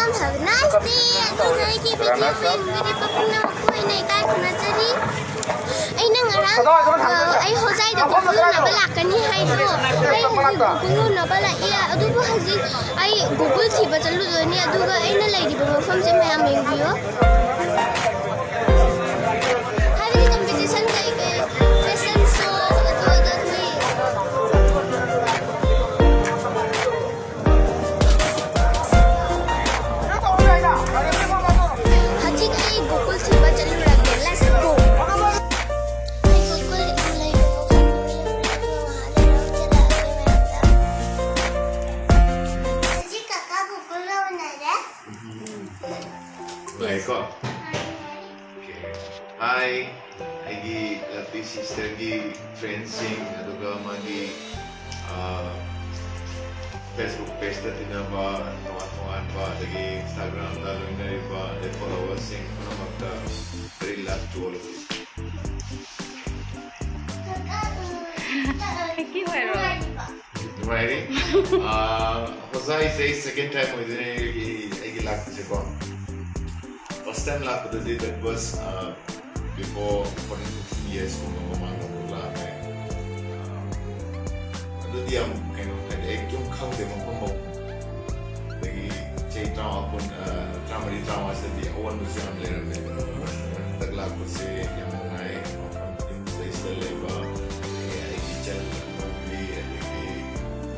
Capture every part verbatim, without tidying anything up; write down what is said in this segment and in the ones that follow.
Have a nice day. ꯑꯗꯨꯒ ꯑꯩꯒꯤ video ꯌꯦꯡꯕꯤꯔꯤꯕ ꯄꯨꯝꯅꯃꯛꯄꯨ ꯑꯩꯅ ꯏꯀꯥꯏ ꯈꯨꯝꯅꯖꯔꯤ꯫ ꯑꯩꯅ ꯉꯔꯥꯡ, ꯑ, ꯑꯩ ꯍꯣꯖꯥꯏꯗ ꯒꯣꯀꯨꯜ ꯎꯅꯕ ꯂꯥꯛꯀꯅꯤ ꯍꯥꯏꯗꯣ, ꯑꯩ ꯍꯧꯖꯤꯛ ꯒꯣꯀꯨꯜ ꯎꯅꯕ ꯂꯥꯛꯏ꯫ ꯑꯗꯨꯕꯨ ꯍꯧꯖꯤꯛ ꯑꯩ ꯒꯣꯀꯨꯜ ꯊꯤꯕ ꯆꯠꯂꯨꯗꯣꯏꯅꯤ꯫ ꯑꯗꯨꯒ ꯑꯩꯅ ꯂꯩꯔꯤꯕ ꯃꯐꯝꯁꯦ ꯃꯌꯥꯝ ꯌꯦꯡꯕꯤꯌꯨ꯫ ꯍꯥꯏꯕꯗꯤ competition ꯀꯩꯀꯩ, fashion show, ꯑꯗꯨ ꯑꯗꯥ ꯊꯣꯛꯏ꯫ ꯍꯧꯖꯤꯛ ꯑꯩ ꯒꯣꯀꯨꯜ ꯊꯤꯕ ꯆꯠꯂꯨꯔꯒꯦ꯫ Let's go. ꯑꯩ ꯒꯣꯀꯨꯜ ꯂꯩꯕ ꯃꯐꯝꯗꯨ ꯌꯧꯔꯦ꯫ ꯑꯗꯨ ꯉꯥꯏꯍꯥꯛ ꯂꯩꯔꯒ ꯆꯠꯂꯛꯑꯒꯦ ꯃꯌꯥꯝꯗ꯫ ꯍꯧꯖꯤꯛ ꯀꯀꯥ ꯒꯣꯀꯨꯜꯒ ꯎꯅꯔꯦ꯫ ꯂꯥꯛꯑꯦꯀꯣ? Hi, ꯑꯩꯒꯤ lovely sisterꯒꯤ friendꯁꯤꯡ, ꯑꯗꯨꯒ ꯃꯥꯒꯤ, ꯑ, Facebook pageꯇ ꯇꯤꯟꯅꯕ ꯇꯣꯉꯥꯟ ꯇꯣꯉꯥꯟꯕ, ꯑꯗꯒꯤ Instagramꯗ ꯂꯣꯏꯅꯔꯤꯕ, ꯑꯗꯩ followerꯁꯤꯡ ꯄꯨꯝꯅꯃꯛꯇ very love to all of you. Thank you, ꯍꯥꯏꯔꯣ꯫ ꯅꯨꯡꯉꯥꯏꯔꯤ꯫ ꯑ, ꯍꯣꯖꯥꯏꯁꯦ ꯑꯩ second time ꯑꯣꯏꯗꯣꯏꯅꯦ ꯑꯩꯒꯤ, ꯑꯩꯒꯤ ꯂꯥꯛꯄꯁꯦꯀꯣ꯫ First time ꯂꯥꯛꯄꯗꯗꯤ that was, uh, before fourteen fifteen years ꯀꯨꯝꯕ ꯃꯃꯥꯡꯗ ꯑꯃꯨꯛ ꯂꯥꯛꯑꯝꯃꯦ꯫ ꯑꯗꯨꯗꯤ ꯌꯥꯝ ꯀꯩꯅꯣ ꯍꯥꯏꯗꯤ ꯑꯩ ꯀꯩꯝ ꯈꯪꯗꯦ ꯃꯐꯝ ꯃꯐꯝ꯫ ꯑꯗꯒꯤ ꯆꯍꯤ ꯇꯔꯥꯃꯉꯥ, ꯀꯨꯟ, ꯑ, ꯇꯔꯥꯃꯔꯤ, ꯇꯔꯥꯃꯉꯥꯁꯤꯗꯗꯤ ꯑꯑꯣꯟꯕꯁꯨ ꯌꯥꯝ ꯂꯩꯔꯝꯃꯦ꯫ ꯍꯟꯗꯛ ꯂꯥꯛꯄꯁꯦ ꯌꯥꯝ ꯅꯨꯡꯉꯥꯏ꯫ ꯃꯐꯝ ꯌꯨꯝꯁꯤꯗꯩꯁꯤꯗ ꯂꯩꯕ, ꯑꯩ, ꯑꯩꯒꯤ ꯏꯆꯜ ꯑꯅꯣꯏꯕꯤ, ꯑꯗꯒꯤ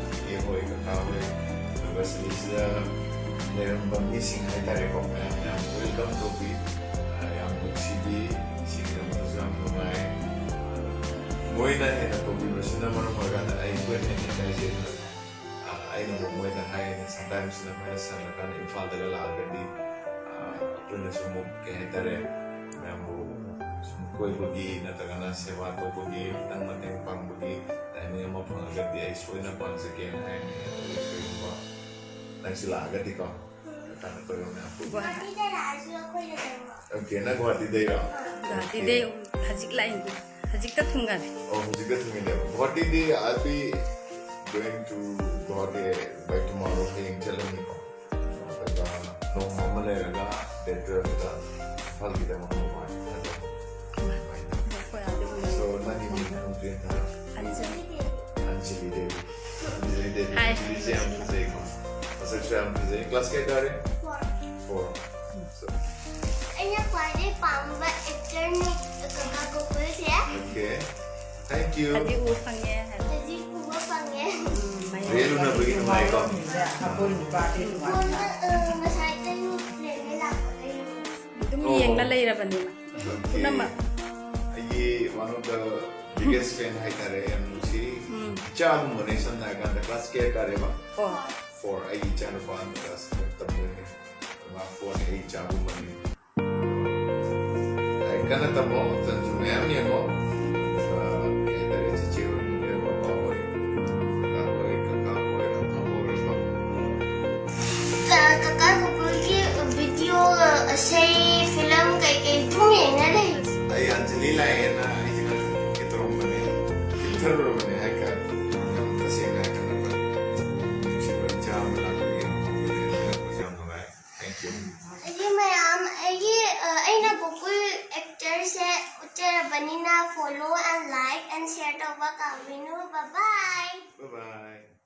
ꯏꯆꯦ ꯍꯣꯏ, ꯀꯀꯥ ꯍꯣꯏ, ꯑꯗꯨꯒ ꯁꯤꯗꯩꯁꯤꯗ ꯂꯩꯔꯝꯕ ꯃꯤꯁꯤꯡ ꯍꯥꯏꯇꯥꯔꯦꯀꯣ, ꯃꯌꯥꯝ ꯌꯥꯝ welcome ꯇꯧꯕꯤ, ꯑ, ꯌꯥꯝ ꯅꯨꯡꯁꯤꯕꯤ, ꯁꯤꯒꯤꯗꯃꯛꯇꯁꯨ ꯌꯥꯝ ꯅꯨꯡꯉꯥꯏ꯫ ꯃꯣꯏꯅ ꯍꯦꯟꯅ ꯇꯧꯕꯤꯕꯁꯤꯅ ꯃꯔꯝ ꯑꯣꯏꯔꯀꯥꯟꯗ ꯑꯩꯈꯣꯏꯅ ꯍꯦꯟꯅ ꯏꯀꯥꯏꯖꯩ꯫ ꯑꯗꯨꯅ, ꯑ, ꯑꯩꯅ ꯑꯃꯨꯛ ꯃꯣꯏꯗ ꯍꯥꯏꯔꯤꯅꯦ, sometimes ꯃꯣꯏꯅ ꯁꯪꯉꯀꯥꯟꯗ ꯏꯝꯐꯥꯜꯗꯒ ꯂꯥꯛꯑꯒꯗꯤ, ꯑ, ꯑꯩꯈꯣꯏꯅꯁꯨ ꯑꯃꯨꯛ, ꯀꯩ ꯍꯥꯏꯇꯥꯔꯦ, ꯃꯌꯥꯝꯕꯨ ꯁꯨꯝ ꯀꯣꯏꯕꯒꯤ ꯅꯠꯇ꯭ꯔꯒꯅ ꯁꯦꯕꯥ ꯇꯧꯕꯒꯤ, ꯈꯤꯇꯪ ꯃꯇꯦꯡ ꯄꯥꯡꯕꯒꯤ timing ꯑꯃ ꯐꯪꯉꯒꯗꯤ ꯑꯩ ꯁꯣꯏꯗꯅ ꯄꯥꯡꯖꯒꯦꯅ ꯍꯥꯏꯔꯤꯅꯦ꯫ ꯑꯗꯨꯒ ꯀꯩꯒꯨꯝꯕ ꯅꯪꯁꯨ ꯂꯥꯛꯑꯒꯗꯤꯀꯣ, ꯇꯥꯟꯅ ꯀꯣꯏꯕ ꯃꯌꯥꯝ ꯄꯨꯟꯅ꯫ ꯒꯨꯋꯥꯍꯥꯇꯤꯗ ꯂꯥꯛꯑꯁꯨ ꯑꯩꯈꯣꯏꯅ ꯇꯧꯕ꯫ Okay, ꯅꯪ ꯒꯨꯋꯥꯍꯥꯇꯤꯗꯩꯔꯣ? ꯒꯨꯋꯥꯍꯥꯇꯤꯗꯩ ꯍꯧꯖꯤꯛ ꯂꯥꯛꯏꯅꯤ꯫ ꯍꯧꯖꯤꯛꯇ ꯊꯨꯡꯉꯅꯤ꯫ ꯑꯣ, ꯍꯧꯖꯤꯛꯇ ꯊꯨꯡꯉꯤꯅꯦꯕ꯫ ꯒꯨꯋꯥꯍꯥꯇꯤꯗꯤ I'll be going to Guwahati by tomorrow, ꯍꯌꯦꯡ ꯆꯠꯂꯅꯤꯀꯣ꯫ ꯑꯗꯨꯒ ꯅꯣꯡꯃ ꯑꯃ ꯂꯩꯔꯒ ꯗꯦꯠ ꯇꯨꯋꯦꯜꯐꯇ ꯏꯝꯐꯥꯜꯒꯤꯗꯃꯛ ꯃꯄꯥꯟ ꯊꯥꯗꯣꯛ꯫ So, ꯅꯪꯒꯤ ꯃꯤꯡ ꯈꯪꯗ꯭ꯔꯤ ꯍꯥꯏꯇꯥꯔꯦ꯫ ꯑꯟꯖꯂꯤ꯫ ꯑꯟꯖꯂꯤ ꯗꯦꯕꯤ꯫ ꯑꯟꯖꯂꯤ ꯗꯦꯕꯤ꯫ ꯍꯥꯏ꯫ ꯑꯟꯖꯂꯤꯁꯦ ꯌꯥꯝ ꯐꯖꯩꯀꯣ꯫ ꯃꯁꯛꯁꯨ ꯌꯥꯝ ꯐꯖꯩ꯫ ꯀ꯭ꯂꯥꯁ ꯀꯌꯥ ꯀꯥꯔꯦ? ꯐꯣꯔ꯫ ꯐꯣꯔ꯫ So, ꯑꯩꯅ ꯈ꯭ꯋꯥꯏꯗꯒꯤ ꯄꯥꯝꯕ ꯑꯦꯛꯇꯔꯅꯤ ꯀꯀꯥ ꯒꯣꯀꯨꯜꯁꯦ꯫ Okay. Thank you. ꯍꯧꯖꯤꯛ ꯎꯕ ꯐꯪꯉꯦ ꯍꯥꯏꯕ꯫ ꯍꯧꯖꯤꯛ ꯎꯕ ꯐꯪꯉꯦ꯫ ꯎꯝ, ꯃꯌꯥꯝ ꯔꯤꯌꯦꯜ ꯎꯅꯕꯒꯤ ꯅꯨꯡꯉꯥꯏꯀꯣ? ꯑꯩꯈꯣꯏ ꯅꯨꯄꯥꯗꯤ ꯅꯨꯡꯉꯥꯏ꯫ ꯐꯣꯟꯗ, ꯑ, ꯉꯁꯥꯏꯗꯩ ꯂꯩꯔꯦ ꯂꯥꯛꯄꯗꯩ꯫ ꯑꯗꯨꯝ ꯑꯣ꯫ ꯌꯦꯡꯅ ꯂꯩꯔꯕꯅꯦꯕ꯫ Okay. ꯄꯨꯝꯅꯃꯛ꯫ ꯑꯩꯒꯤ one of the biggest fan ꯍꯥꯏꯇꯥꯔꯦ, ꯌꯥꯝ ꯅꯨꯡꯁꯤ꯫ ꯎꯝ꯫ ꯏꯆꯥꯒꯨꯝꯕꯅꯦ, ꯁꯝꯅ ꯍꯥꯏꯔꯀꯥꯟꯗ꯫ ꯀ꯭ꯂꯥꯁ ꯀꯌꯥ ꯀꯥꯔꯦꯕ? ꯐꯣꯔ꯫ ꯐꯣꯔ꯫ ꯑꯩꯒꯤ ꯏꯆꯥꯅꯨꯄꯥ ꯍꯟꯗꯛ ꯀ꯭ꯂꯥꯁ ꯐꯣꯔ ꯇꯝꯗꯣꯏꯅꯦ꯫ ꯃꯥ ꯐꯣꯟ ꯑꯩ ꯏꯆꯥꯒꯨꯝꯕꯅꯤ꯫ ꯂꯥꯏꯔꯤꯛ ꯀꯟꯅ ꯇꯝꯃꯣ, ꯐꯤꯂꯝꯁꯨ ꯃꯌꯥꯝ ꯌꯦꯡꯉꯣ꯫ ꯑꯗꯨꯒ ꯀꯩ ꯍꯥꯏꯇꯥꯔꯦ, ꯆꯤꯆꯦ ꯍꯣꯏ, ꯕꯕꯥ ꯍꯣꯏ, ꯗꯗꯥ ꯍꯣꯏ, ꯀꯀꯥ ꯍꯣꯏ, ꯑꯐꯕ ꯑꯣꯏꯔꯣ꯫ ꯀ-, ꯀꯀꯥ ꯒꯣꯀꯨꯜꯒꯤ ꯚꯤꯗꯤꯑꯣ, ꯏꯁꯩ, ꯐꯤꯂꯝ ꯀꯩꯀꯩ ꯑꯗꯨꯝ ꯌꯦꯡꯉ ꯂꯩ꯫ ꯑꯩ ꯑꯟꯖꯂꯤ ꯂꯥꯛꯑꯦꯅ ꯑꯩꯁꯦ ꯈꯔ ꯈꯪꯒꯦ ꯇꯧꯔꯝꯕꯅꯦ꯫ ꯏꯟꯊꯔꯨꯔꯕꯅꯦ ꯍꯥꯏ ꯀꯥꯟꯗ꯫ ꯌꯥꯝ ꯇꯁꯦꯡꯅ ꯍꯥꯏꯔꯀꯥꯟꯗ ꯅꯨꯡꯁꯤꯕ ꯏꯆꯥ ꯑꯃ ꯂꯥꯛꯄꯒꯤ ꯌꯥꯝ ꯅꯨꯡꯉꯥꯏ꯫ Thank you. ꯑꯩꯒꯤ ꯃꯌꯥꯝ, ꯑꯩꯒꯤ, ꯑ, ꯑꯩꯅ Gokul ꯑꯦꯛꯇꯔꯁꯦ ꯎꯠꯆꯔꯕꯅꯤꯅ follow and like and share ꯇꯧꯕ ꯀꯥꯎꯕꯤꯅꯨ꯫ Bye bye. Bye bye.